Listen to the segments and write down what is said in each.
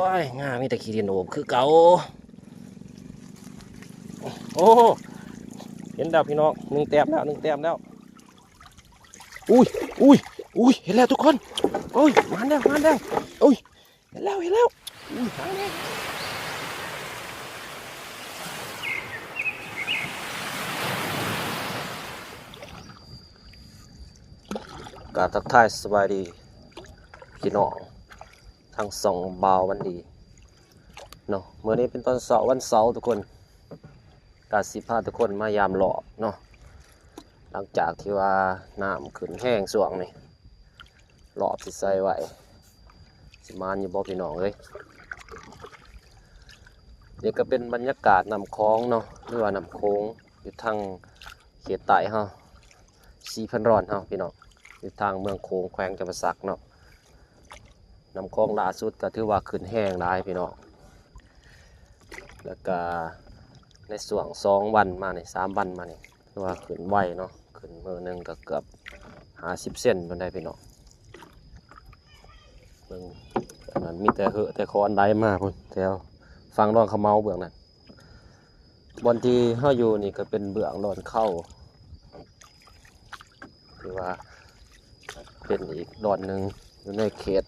ໂອ້ຍ ງາມີແຕ່ຂີ້ດິນໂອບຄືເກົ່າ. ໂອ້ ເຫັນແລ້ວພີ່ນ້ອງ ໜຶ່ງແຕ້ມແລ້ວ ໜຶ່ງແຕ້ມແລ້ວ. ອຸ້ຍ ອຸ້ຍ ອຸ້ຍ ເຫັນແລ້ວທຸກຄົນ. ໂອ້ຍ ມາແລ້ວ ມາແລ້ວ. ໂອ້ຍ ເຫັນແລ້ວ ເຫັນແລ້ວ. ອຸ້ຍ ມາແລ້ວ. ກາບທັກທາຍສະບາຍດີພີ່ນ້ອງ ທາງຊ່ອງບ່າວວັນດີເນາະ. ມື້ນີ້ເປັນຕອນເຊົ້າວັນເສົາທຸກຄົນ ກະຊິພາທຸກຄົນມາຢາມຫຼອບເນາະ. ຫຼັງຈາກທີ່ວ່ານ້ຳຂຶ້ນແຮງຊ່ວງນີ້ ຫຼອບຊິໃສ່ໄວ້ ຊິໝານຢູ່ບໍ່ພີ່ນ້ອງເອີຍ? ນີ້ກໍເປັນບັນຍາກາດນ້ຳຂອງເນາະ ຫຼືວ່ານ້ຳໂຂງ ຢູ່ທາງເຂດໃຕ້ເຮົາ ສີພັນດອນເຮົາພີ່ນ້ອງ ຢູ່ທາງເມືອງໂຂງ ແຂວງຈຳປາສັກເນາະ. ນ້ຳຂອງລ່າສຸດກໍຖືວ່າຂຶ້ນແຮງຫຼາຍພີ່ນ້ອງ ແລ້ວກໍໃນຊ່ວງສອງວັນມານີ້ ສາມວັນມານີ້ ຖືວ່າຂຶ້ນໄວເນາະ ຂຶ້ນມື້ໜຶ່ງກໍເກືອບຫ້າສິບເຊັນພຸ້ນໄດ໋ພີ່ນ້ອງ. ເບິ່ງ ອັນນັ້ນມີແຕ່ເຫືອແຕ່ຄອນໄຫຼມາພຸ້ນ ແຖວຝັ່ງດອນຂະເໝົາເບື້ອງນັ້ນ. ບ່ອນທີ່ເຮົາຢູ່ນີ້ກໍເປັນເບື້ອງດອນເຄົ້າ ຖືວ່າເປັນອີກດອນໜຶ່ງຢູ່ໃນເຂດ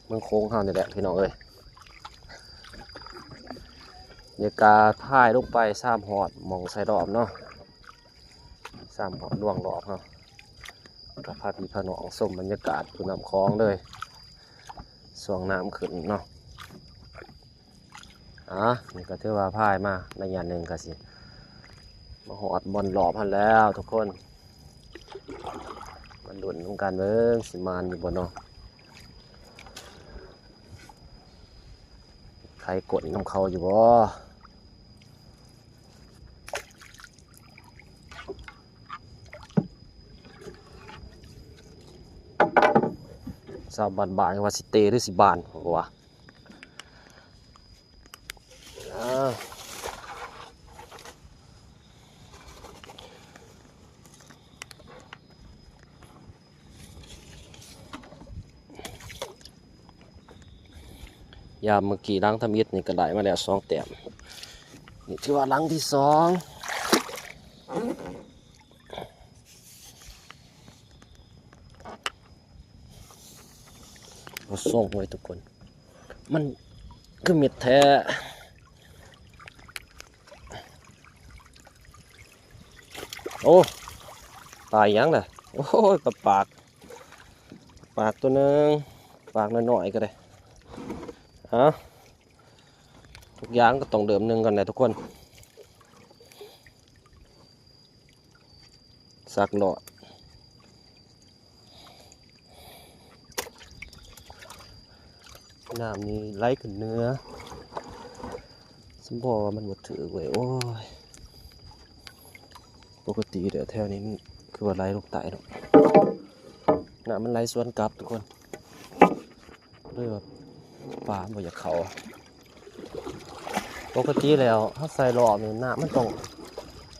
ເມືອງໂຂງເຮົານີ້ແຫຼະພີ່ນ້ອງເອີຍ. ນີ້ກະພາຍລົງໄປຊາມຮອດໝ່ອງໃສ່ຫຼອບເນາະ ຊາມຮອດລວງຫຼອບເຮົາ ກະພາພີ່ພານ້ອງຊົມບັນຍາກາດຢູ່ນ້ຳຂອງເລີຍ ຊ່ວງນ້ຳຂຶ້ນເນາະ. ອ່າ ນີ້ກໍຖືວ່າພາຍມາໄລຍະໜຶ່ງ ກໍຊິມາຮອດບ່ອນຫຼອບຫັ້ນແລ້ວທຸກຄົນ. ມາລຸ້ນນຳກັນເບິ່ງ ຊິໝານຢູ່ບໍ່ເນາະ? ໄຂກົ້ນນຳເຂົາຢູ່ບໍ່? ຊາວບ້ານໆ ວ່າຊິເຕະ ຫຼື ຊິບານ ວ່າ ອ່າ ຍາມເມື່ອກີ້ຫຼັງທຳອິດນີ້ກໍໄດ້ມາແລ້ວສອງແຕ້ມ. ນີ້ຖືວ່າຫຼັງທີສອງ. ບໍ່ສົ່ງເວີຍທຸກຄົນ ມັນຄືມິດແທ້. ໂອ້ ປາຫຍັງລະ? ໂອ້ຍ ປາປາກ ປາກຕົວໜຶ່ງ ປາກນ້ອຍໆກໍໄດ້. ເອົ້າ ທຸກຢ່າງກໍຕ້ອງເລີ່ມໜຶ່ງກ່ອນແຫຼະທຸກຄົນ. ສັກເນາະ ນ້ຳນີ້ໄຫຼຂຶ້ນເໜືອ ສົມພໍວ່າມັນບໍ່ຖືກເວີຍ. ໂອ້ຍ ປົກກະຕິແລ້ວແຖວນີ້ມັນຄືວ່າໄຫຼລົງໃຕ້ເນາະ ນ້ຳມັນໄຫຼສວນກັບທຸກຄົນ. ເລີຍວ່າປາບໍ່ຢາກເຂົ້າ. ປົກກະຕິແລ້ວເຮົາໃສ່ຫຼອບນີ້ ນ້ຳມັນຕ້ອງ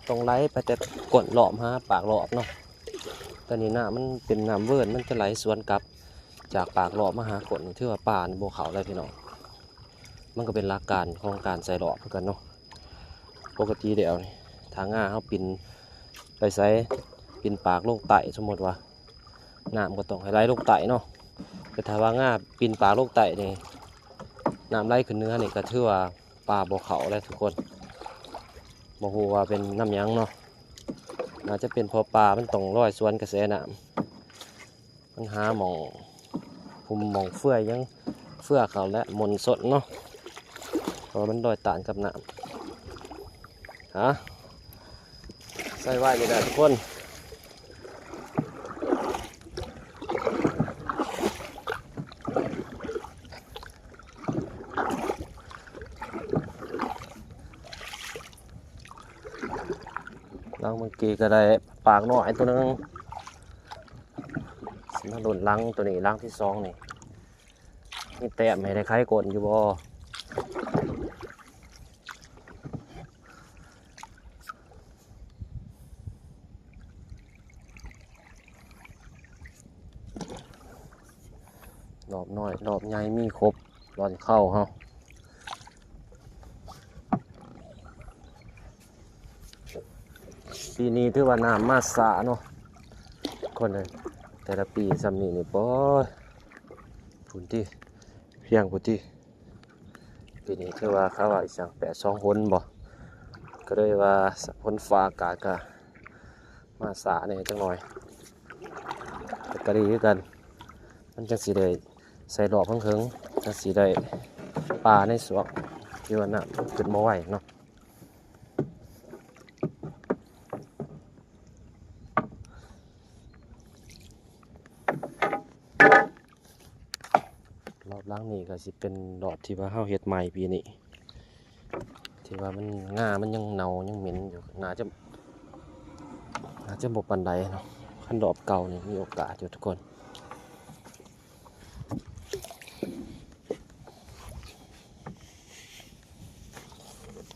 ຕ້ອງໄຫຼໄປແຕ່ກົ້ນຫຼອບຫາປາກຫຼອບເນາະ. ແຕ່ນີ້ນ້ຳມັນເປັນນ້ຳເວີນ ມັນຈະໄຫຼສວນກັບຈາກປາກຫຼອບມາຫາກົ້ນ ຖືວ່າປານີ້ບໍ່ເຂົ້າເລີຍພີ່ນ້ອງ. ມັນກໍເປັນຫຼັກການຂອງການໃສ່ຫຼອບຄືກັນເນາະ. ປົກກະຕິແລ້ວນີ້ ຖ້າງາເຮົາປິ່ນໄປໃສ ປິ່ນປາກລົງໃຕ້ ສົມມຸດວ່າ ນ້ຳກໍຕ້ອງໃຫ້ໄຫຼລົງໃຕ້ເນາະ. ແຕ່ຖ້າວ່າງາປິ່ນປາກລົງໃຕ້ນີ້ ນ້ຳໄຫຼຂຶ້ນເໜືອນີ້ ກໍຖືວ່າປາບໍ່ເຂົ້າແລ້ວທຸກຄົນ. ບໍ່ຮູ້ວ່າເປັນນຳຫຍັງເນາະ ໜ້າຈະເປັນເພາະປາມັນຕ້ອງລອຍສວນກະແສນ້ຳ. ມັນຫາໝ່ອງຫຸ່ມໝ່ອງເຟືອຫຍັງ ເຟືອເຂົ້າແລະມົນສົດເນາະ ເພາະວ່າມັນລອຍຕ້ານກັບນ້ຳ. ຫາ ໃສ່ໄວ້ນີ້ແຫຼະທຸກຄົນ. ຫຼັງເມື່ອກີ້ກໍໄດ້ປາກນ້ອຍຕົວໜຶ່ງ ຊິມາລຸ້ນຫຼັງຕົວນີ້ ຫຼັງທີສອງນີ້ ມີແຕ້ມໃຫ້ໄດ້ໄຂກົ້ນຢູ່ບໍ່? ຫຼອບນ້ອຍຫຼອບໃຫຍ່ມີຄົບ ຕອນເຂົ້າເຮົາ ປີນີ້ຖືວ່ານ້ຳມາຊ້າເນາະ ຄົນເອີຍ ແຕ່ລະປີຊ່ຳນີ້ນີ້ ໂອ້ຍ ພຸ້ນຕິ ພຽງພຸ້ນຕິ ປີນີ້ຖືວ່າເຂົາວ່າອີ່ຫຍັງ ແປດສອງຫົນບໍ ກໍເລີຍວ່າຝົນຟ້າອາກາດກໍ ມາຊ້າແດ່ຈັກໜ່ອຍ ແຕ່ກໍດີຄືກັນ ມັນຈັ່ງຊິໄດ້ໃສ່ລອບເທິງໆ ຈັ່ງຊິໄດ້ປາໃນຊ່ວງທີ່ວ່ານ້ຳຂຶ້ນບໍ່ໄຫວເນາະ. ລອບຫຼັງນີ້ກໍຊິເປັນລອບທີ່ວ່າເຮົາເຮັດໃໝ່ປີນີ້ ທີ່ວ່າມັນ ງ່າມັນຍັງເນົ່າຍັງເໝັນຢູ່ ໜ້າຈະ ໜ້າຈະບໍ່ປານໃດເນາະ ຄັນລອບເກົ່ານີ້ມີໂອກາດຢູ່ທຸກຄົນ.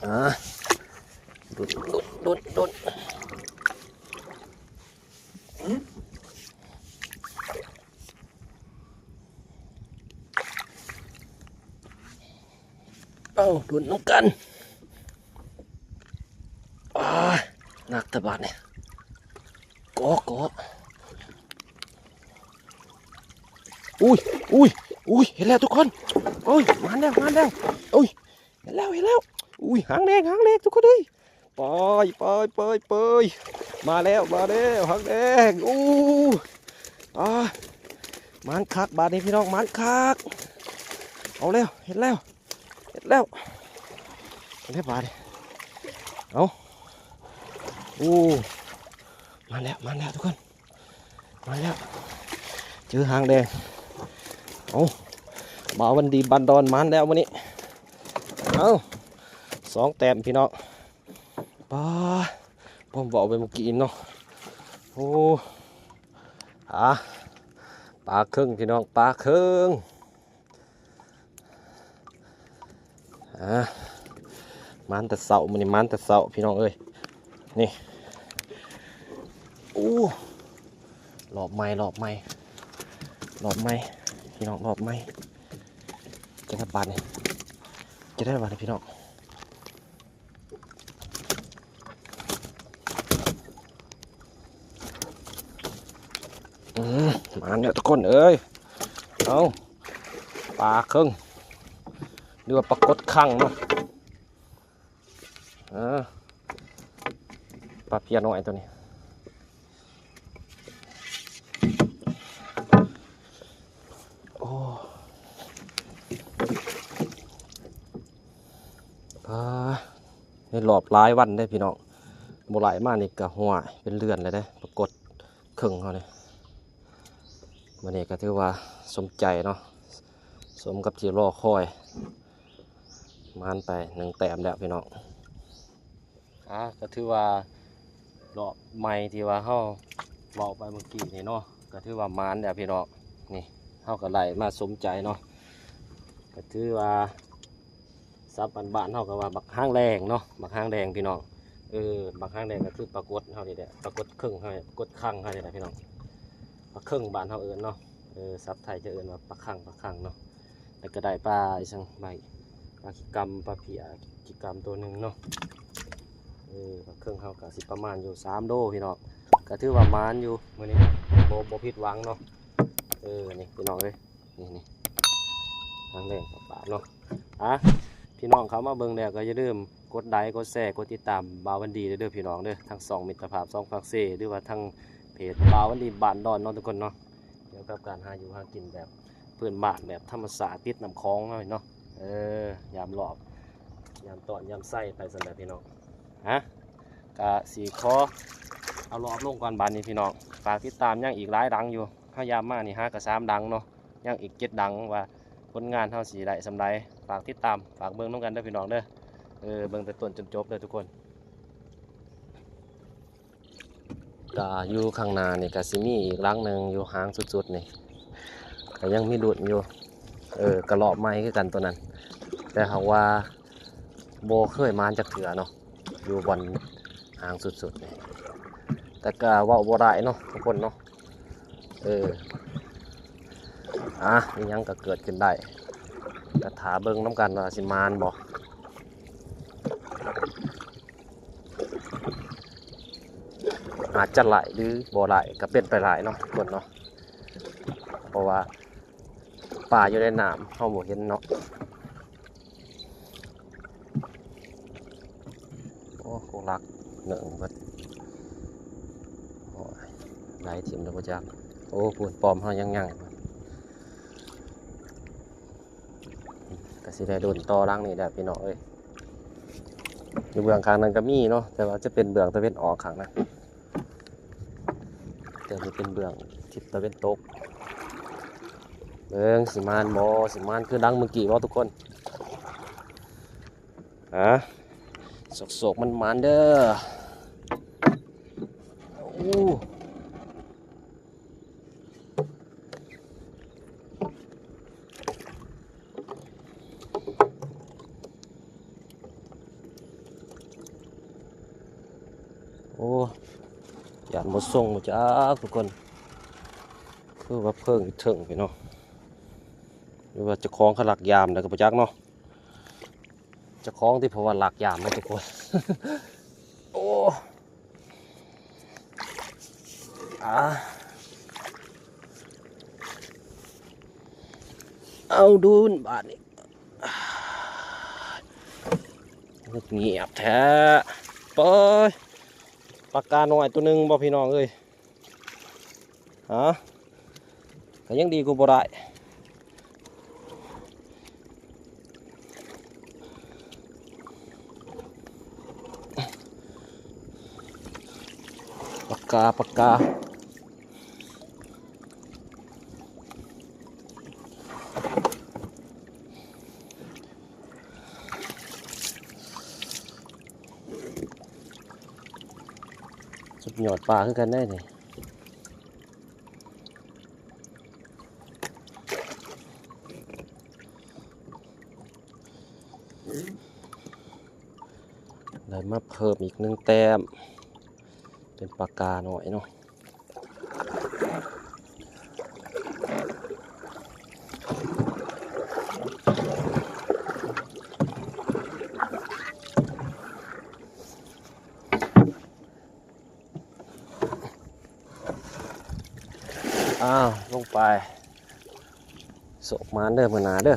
ອ່າ ດຸດ ດຸດ ດຸດ ດຸດ. ເອົ້າ ລຸ້ນນຳກັນ. ອາ ໜັກແຕ່ບາດນີ້ ເກາະ ເກາະ. ອຸ້ຍ ອຸ້ຍ ອຸ້ຍ ເຫັນແລ້ວທຸກຄົນ. ໂອ້ຍ ມາແລ້ວ ມາແລ້ວ. ອຸ້ຍ ເຫັນແລ້ວ ເຫັນແລ້ວ. ອຸ້ຍ ຫາງແດງ ຫາງແດງທຸກຄົນເອີຍ. ໄປ ໄປ ໄປ ໄປ ມາແລ້ວ ມາແລ້ວ ຫາງແດງ. ໂອ້ ອາ ໝານຄັກບາດນີ້ພີ່ນ້ອງ ໝານຄັກ. ເອົາແລ້ວ ເຫັນແລ້ວ ເຫັນແລ້ວ ເຫັນແລ້ວບາດນີ້. ເອົາ ໂອ້ ມາແລ້ວ ມາແລ້ວທຸກຄົນ. ມາແລ້ວ ເຈີຫາງແດງ. ເອົາ ບ່າວວັນດີບ້ານດອນມາແລ້ວມື້ນີ້. ເອົາ ສອງແຕ້ມພີ່ນ້ອງ. ປາ ພ້ອມເວົ້າໄປເມື່ອກີ້ເນາະ. ໂອ້ ອາ ປາເຄິງພີ່ນ້ອງ ປາເຄິງ. ອາ ມານແຕ່ເຊົ້າ ມື້ນີ້ມານແຕ່ເຊົ້າພີ່ນ້ອງເອີຍ. ນີ້ ໂອ້ ລອບໃໝ່ ລອບໃໝ່ ລອບໃໝ່ພີ່ນ້ອງ ລອບໃໝ່. ຈະໄດ້ບາດນີ້ ຈະໄດ້ບາດນີ້ພີ່ນ້ອງ. ອືມ ມາແລ້ວທຸກຄົນເອີຍ. ເອົາ ປາເຄິງ ຫຼືວ່າປາກົດຄັງເນາະ. ເອີ ປາເພຍນ້ອຍໂຕນີ້. ໂອ້ ປາ ໃນລອບຫຼາຍວັນເດ້ພີ່ນ້ອງ ບໍ່ໄຫຼມານີ້ກະ ຫ້ວຍ ເປັນເດືອນແລ້ວເດ້ ປາກົດເຄິງເຮົານີ້. ມື້ນີ້ກະຖືວ່າສົມໃຈເນາະ ສົມກັບທີ່ລໍຄອຍ ໝານໄປໜຶ່ງແຕ້ມແລ້ວພີ່ນ້ອງ. ອ່າ ກໍຖືວ່າລອບໃໝ່ທີ່ວ່າເຮົາເວົ້າໄປເມື່ອກີ້ນີ້ເນາະ ກໍຖືວ່າໝານແລ້ວພີ່ນ້ອງ. ນີ້ເຮົາກໍໄດ້ມາສົມໃຈເນາະ ກໍຖືວ່າສັບບ້ານໆເຮົາກໍວ່າບັກຫາງແດງເນາະ ບັກຫາງແດງພີ່ນ້ອງ. ເອີ ບັກຫາງແດງກໍຄືປາກົດເຮົານີ້ແຫຼະ ປາກົດເຄິງເຮົາ ປາກົດຄັງເຮົານີ້ແຫຼະພີ່ນ້ອງ ປາເຄິງບ້ານເຮົາເອີ້ນເນາະ. ເອີ ສັບໄທຈະເອີ້ນວ່າປາຄັງ ປາຄັງເນາະ. ແລ້ວກໍໄດ້ປາອີ່ຫຍັງ ປາຂີ້ກຳ ປາເພຍຂີ້ກຳໂຕໜຶ່ງເນາະ. ເອີ ປາເຄິງເຮົາກໍຊິປະມານຢູ່ສາມໂລພີ່ນ້ອງ ກໍຖືວ່າໝານຢູ່ມື້ນີ້ ບໍ່ ບໍ່ຜິດຫວັງເນາະ. ເອີ ນີ້ພີ່ນ້ອງເອີຍ ນີ້ ນີ້ ຫາງແດງປາເນາະ. ອ່າ ພີ່ນ້ອງເຂົ້າມາເບິ່ງແລ້ວກໍຢ່າລືມກົດໄລ ກົດແຊ ກົດຕິດຕາມບ່າວວັນດີເດີພີ່ນ້ອງເດີ ທັງຊ່ອງມິດຕະພາບສອງພາກເຊ ຫຼືວ່າທາງເພຈບ່າວວັນດີບ້ານດອນເນາະທຸກຄົນເນາະ. ກ່ຽວກັບການຫາຢູ່ຫາກິນແບບພື້ນບ້ານ ແບບທຳມະຊາດ ຕິດນ້ຳຂອງເຮົານີ້ເນາະ. ເອີ ຍາມລອບ ຍາມຕອນ ຍາມໄຊໄປຊັ້ນແຫຼະພີ່ນ້ອງ. ຮະ ກະຊິຂໍເອົາລອບລົງກ່ອນບາດນີ້ພີ່ນ້ອງ. ຝາກຕິດຕາມ ຍັງອີກຫຼາຍຫຼັງຢູ່ ເຮົາຍາມມານີ້ຫາກະສາມຫຼັງເນາະ ຍັງອີກເຈັດຫຼັງ ວ່າຜົນງານເຮົາຊິໄດ້ສ່ຳໃດ. ຝາກຕິດຕາມ ຝາກເບິ່ງນຳກັນເດີພີ່ນ້ອງເດີ. ເອີ ເບິ່ງແຕ່ຕົ້ນຈົນຈົບເດີທຸກຄົນ. ກະຢູ່ຂ້າງໜ້ານີ້ກະຊິມີອີກຫຼັງໜຶ່ງຢູ່ຫາງສຸດໆນີ້ ກະຍັງມີລຸ້ນຢູ່. ເອີ ກະລອບໃໝ່ຄືກັນໂຕນັ້ນ ແຕ່ຫາກວ່າບໍ່ເຄີຍໝານຈັກເທື່ອເນາະ ຢູ່ບ່ອນຫາງສຸດໆນີ້ ແຕ່ກະເວົ້າບໍ່ໄດ້ເນາະທຸກຄົນເນາະ. ເອີ ອ່ະ ອີ່ຫຍັງກໍເກີດຂຶ້ນໄດ້ ກະຖ້າເບິ່ງນຳກັນວ່າຊິໝານບໍ່. ອາດຈະໄຫຼຫຼືບໍ່ໄຫຼກະເປັນໄປໄດ້ເນາະ ທຸກຄົນເນາະ ເພາະວ່າປາຢູ່ໃນນ້ຳເຮົາບໍ່ເຫັນເນາະ. ໂອ້ ຄົງລັກເໜິ່ງເບິດ. ໂອ້ຍ ໄຫຼຖິ້ມແລ້ວບໍ່ຈັກ. ໂອ້ ພຸ້ນ ປ້ອມເຮົາຍັງຍັງ ກະຊິໄດ້ລຸ້ນຕໍ່ຫຼັງນີ້ແຫຼະພີ່ນ້ອງເອີຍ. ຢູ່ເບື້ອງຂ້າງນັ້ນກະມີເນາະ ແຕ່ວ່າຈະເປັນເບື້ອງຕາເວັນອອກຂ້າງນັ້ນ ແຕ່ນີ້ເປັນເບື້ອງທິດຕາເວັນຕົກ. ເບິ່ງຊິໝານບໍ່ ຊິໝານຄືຫຼັງມື້ກີ້ບໍ່ທຸກຄົນ. ອາ ໂຊກໆ ໝານໆ ເດີ. ໂອ້ ໂອ້ ຢ້ານບໍ່ສົ່ງບໍ່ຈັກທຸກຄົນ ຄືວ່າເພິ່ງຢູ່ເທິງພຸ້ນເນາະ ຫຼືວ່າເຈົ້າຂອງເຂົາລັກຍາມແລ້ວກະບໍ່ຈັກເນາະ. ເຈົ້າຂອງຕິ ເພາະວ່າລັກຍາມເນາະທຸກຄົນ. ໂອ້ ອາ ເອົາດູນບາດນີ້ ງຽບແທ້. ເປີຍ ປາການ້ອຍໂຕໜຶ່ງບໍ່ພີ່ນ້ອງເອີຍ. ຮະ ກະຍັງດີກວ່າບໍ່ໄດ້. ປາກາ ປາກາ ສຸດຍອດປາຄືກັນເດ້ນີ້. ໄດ້ມາເພີ່ມອີກໜຶ່ງແຕ້ມ ເປັນປາການ້ອຍເນາະ. ອ້າວ ລົງໄປ ໂຊກໝານເດີມື້ໜ້າເດີ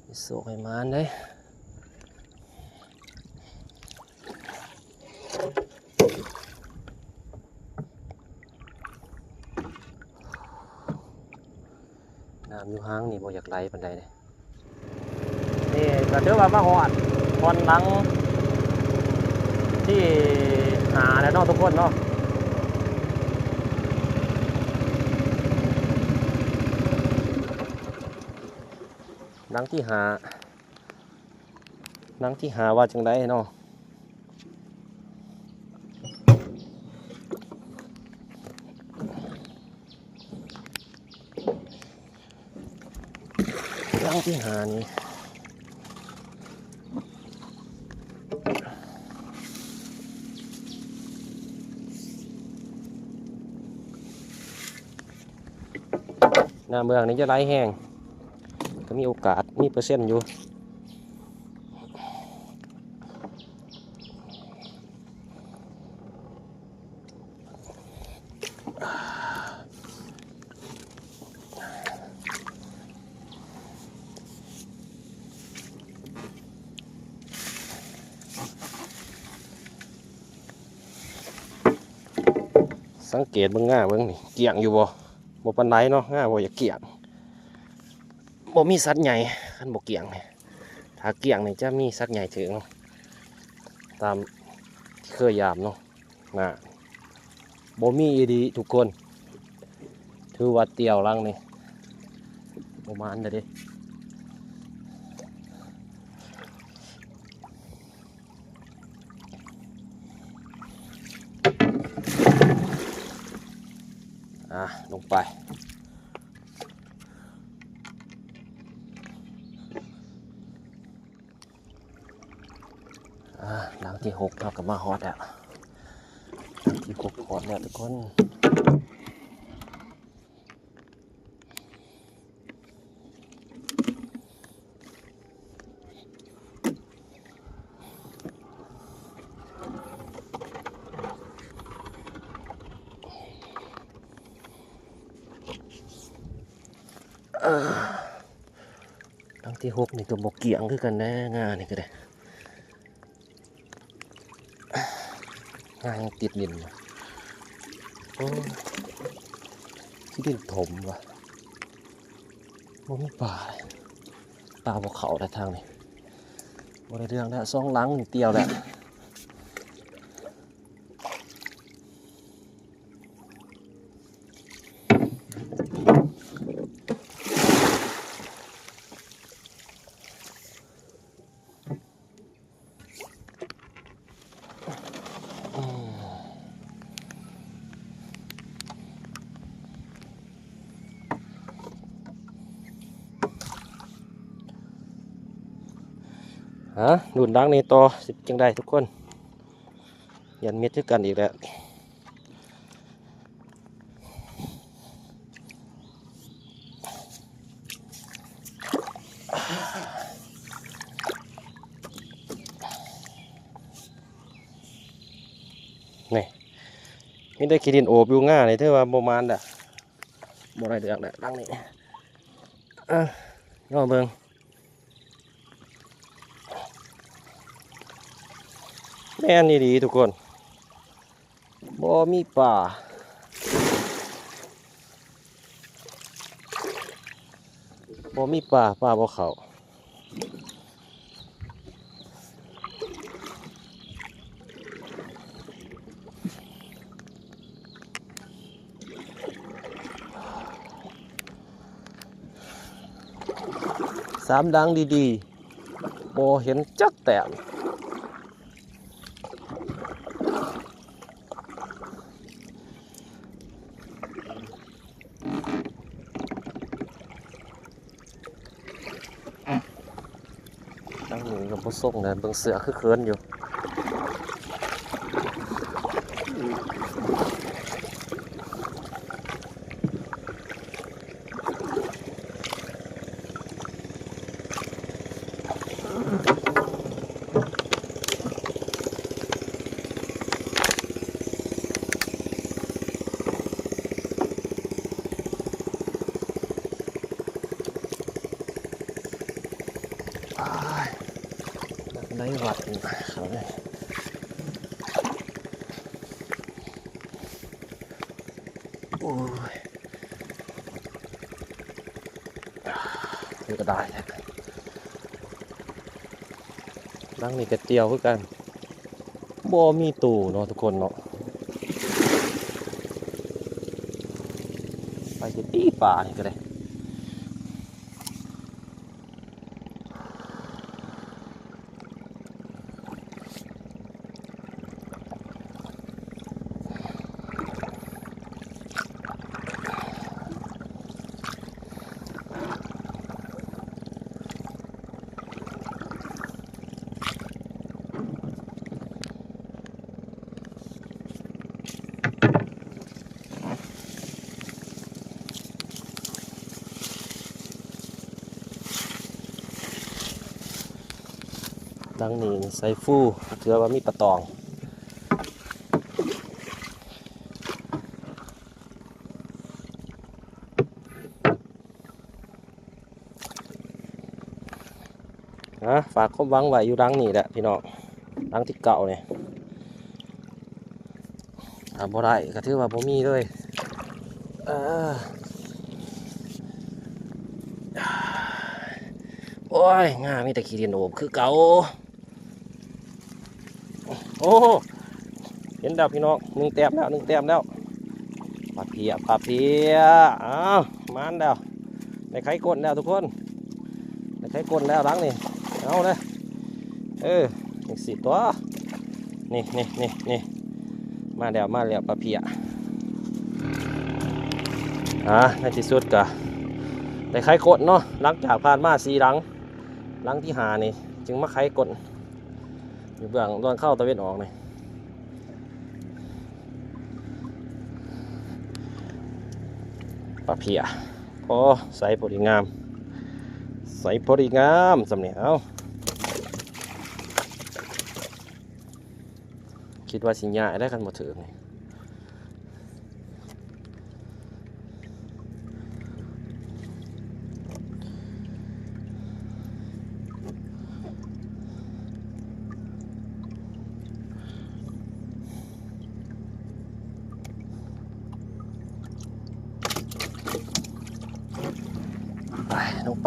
ໃຫ້ໂຊກໃຫ້ໝານເດີ. ນ້ຳຢູ່ຫາງນີ້ບໍ່ຢາກໄຫຼປານໃດເດ້. ນີ້ກະຖືວ່າມາຮອດບ່ອນຫຼັງທີຫ້າແລ້ວເນາະທຸກຄົນເນາະ ຫຼັງທີຫ້າ. ຫຼັງທີຫ້າວ່າຈັ່ງໃດເນາະ? ຫຼັງທີຫ້ານີ້ ນ້ຳເບື້ອງນີ້ຈະໄຫຼແຮງ ກະມີໂອກາດ ມີເປີເຊັນຢູ່. ສັງເກດເບິ່ງງາເບິ່ງນີ້ ກ້ຽງຢູ່ບໍ່? ບໍ່ປານໃດເນາະ ງາບໍ່ຢາກກ້ຽງ. ບໍ່ມີສັດໃຫຍ່ ຄັນບໍ່ກ້ຽງນີ້ ຖ້າກ້ຽງນີ້ຈະມີສັດໃຫຍ່ຖືກເນາະ ຕາມທີ່ເຄີຍຢາມເນາະ. ນະ ບໍ່ມີອີ່ຫຼີທຸກຄົນ ຖືວ່າຕຽວຫຼັງນີ້ບໍ່ໝານເດີ. ອ່າ ລົງໄປ. ອ່າ ຫຼັງທີຫົກເຮົາກະມາຮອດແລ້ວ ຫຼັງທີຫົກຮອດແລ້ວທຸກຄົນ. ເອີ ຫຼັງທີຫົກນີ້ກໍບໍ່ກ້ຽງຄືກັນແດ່ ງ່ານີ້ກໍໄດ້ ງ່າຍັງຕິດດິນຢູ່. ໂອ້ຍ ຂີ້ດິນຖົມວ່າ ບໍ່ມີປາ ປາບໍ່ເຂົ້າແລ້ວທາງນີ້ ບໍ່ໄດ້ເລື່ອງແລ້ວ ສອງຫຼັງນີ້ຕຽວແລ້ວ. ຮະ ລຸ້ນຫຼັງນີ້ຕໍ່ ຊິເປັນຈັ່ງໃດທຸກຄົນ? ຢ້ານມິດຄືກັນອີກແລ້ວ. ນີ້ ມີແຕ່ຂີ້ດິນໂອບຢູ່ ງ່ານີ້ຖືວ່າບໍ່ໝານດະ ບໍ່ໄດ້ເລື່ອງແລ້ວຫຼັງນີ້. ເອີ ລອງເບິ່ງ ແມ່ນອີ່ຫຼີທຸກຄົນ ບໍ່ມີປາ ບໍ່ມີປາ ປາບໍ່ເຂົ້າ. ສາມຫຼັງດີໆ ບໍ່ເຫັນຈັກແຕ້ມ. ທາງນີ້ກໍບໍ່ສົ່ງແຫຼະ ເບິ່ງເສືອຄືເຂີນຢູ່. ອ້າຍ ໃນວັດນີ້ເຂົາເລີຍ ໂອ້ຍ ມັນກໍໄດ້ແທ້. ຫຼັງນີ້ກໍຕຽວຄືກັນ ບໍ່ມີໂຕເນາະທຸກຄົນເນາະ ໄປຊິຕີປານີ້ກໍໄດ້. ຫຼັງນີ້ໃສ່ຟູ ເທື່ອວ່າມີປາຕອງ. ອ່າ ຝາກຄວາມຫວັງໄວ້ຢູ່ຫຼັງນີ້ແຫຼະພີ່ນ້ອງ ຫຼັງທີເກົ້ານີ້ ຖ້າບໍ່ໄດ້ກໍຖືວ່າບໍ່ມີເລີຍ. ເອີ ໂອ້ຍ ງ່າມີແຕ່ຂີ້ດິນໂອບຄືເກົ່າ. ໂອ້ ເຫັນແລ້ວພີ່ນ້ອງ ໜຶ່ງແຕ້ມແລ້ວ ໜຶ່ງແຕ້ມແລ້ວ ປາເພຍ ປາເພຍ. ອ້າວ ມາແລ້ວ ໄດ້ໄຄກົ້ນແລ້ວທຸກຄົນ ໄດ້ໄຄກົ້ນແລ້ວຫຼັງນີ້ ເອົາເດີ້ ເອີ ຈັ່ງຊີ້ຕົວະ ນີ້ ນີ້ ນີ້ ນີ້ ມາແລ້ວ ມາແລ້ວ ປາເພຍ. ອ່າ ໃນທີ່ສຸດກໍໄດ້ໄຄກົ້ນເນາະ ຫຼັງຈາກຜ່ານມາສີ່ຫຼັງ ຫຼັງທີຫ້ານີ້ຈຶ່ງມາໄຄກົ້ນ ຢູ່ເບື້ອງດອນເຂົ້າຕາເວັນອອກນີ້ ປາເພຍ. ໂອ້ ໃສພໍດີງາມ ໃສພໍດີງາມສ່ຳນີ້. ເອົ້າ ຄິດວ່າຊິຍ້າຍໄດ້ຄັນບໍ່ຖືກນີ້.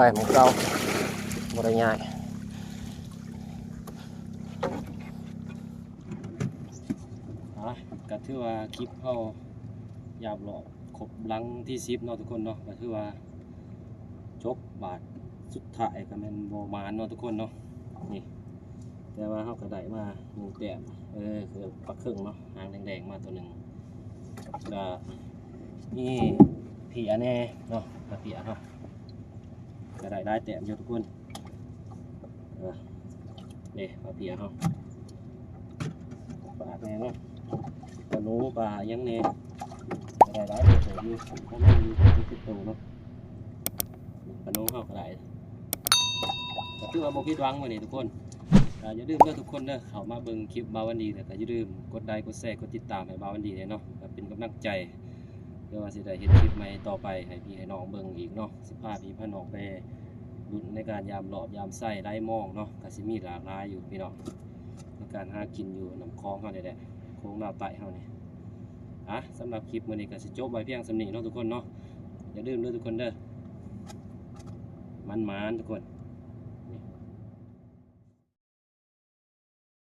ໄປໝ່ອງເກົ່າ ບໍ່ໄດ້ຍ້າຍ. ອ່ະ ກໍຖືວ່າຄລິບເຮົາຢາມຫຼອບຄົບຫຼັງທີສິບເນາະທຸກຄົນເນາະ ກໍຖືວ່າຈົບ. ບາດສຸດທ້າຍກໍແມ່ນບໍ່ໝານເນາະທຸກຄົນເນາະ ນີ້ ແຕ່ວ່າເຮົາກໍໄດ້ມາໜຶ່ງແຕ້ມ ເອີ ຄືປາເຄິ່ງເນາະ ຫາງແດງໆມາຕົວໜຶ່ງ ກໍມີເພຍແດ່ເນາະ ມາເພຍເຮົາກໍໄດ້ຫຼາຍແຕ້ມຢູ່ທຸກຄົນ. ເອີ ເດ້ ມາເພຍເຮົາ ປາແດ່ເນາະ ປາໜູປາຫຍັງແດ່ ກໍໄດ້ຫຼາຍເຕີບຢູ່ ປາໜູຢູ່ເຈັດສິບໂຕເນາະ ປາໜູເຮົາກໍໄດ້ ກໍຖືວ່າບໍ່ຜິດຫວັງມື້ນີ້ທຸກຄົນ. ກໍຢ່າລືມເດີທຸກຄົນເດີ ເຂົ້າມາເບິ່ງຄລິບບ່າວວັນດີ ແລ້ວກໍຢ່າລືມກົດໄລ ກົດແຊ ກົດຕິດຕາມໃຫ້ບ່າວວັນດີແດ່ເນາະ ເພື່ອເປັນກຳລັງໃຈ ເພື່ອວ່າຊິໄດ້ເຮັດຄລິບໃໝ່ຕໍ່ໄປໃຫ້ພີ່ໃຫ້ນ້ອງເບິ່ງອີກເນາະ. ຊິພາພີ່ພານ້ອງໄປລຸ້ນໃນການຢາມຫຼອບຢາມໄຊໄລ່ມອງເນາະ ກໍຊິມີຫຼາກຫຼາຍຢູ່ພີ່ນ້ອງ ໃນການຫາກິນຢູ່ນ້ຳຂອງເຮົານີ້ແຫຼະ ໂຂງລາວໃຕ້ເຮົານີ້. ອ່ະ ສຳລັບຄລິບມື້ນີ້ກໍຊິຈົບໄວ້ພຽງສ່ຳນີ້ເນາະທຸກຄົນເນາະ. ຢ່າລືມເດີທຸກຄົນເດີ ໝານໆທຸກຄົນ.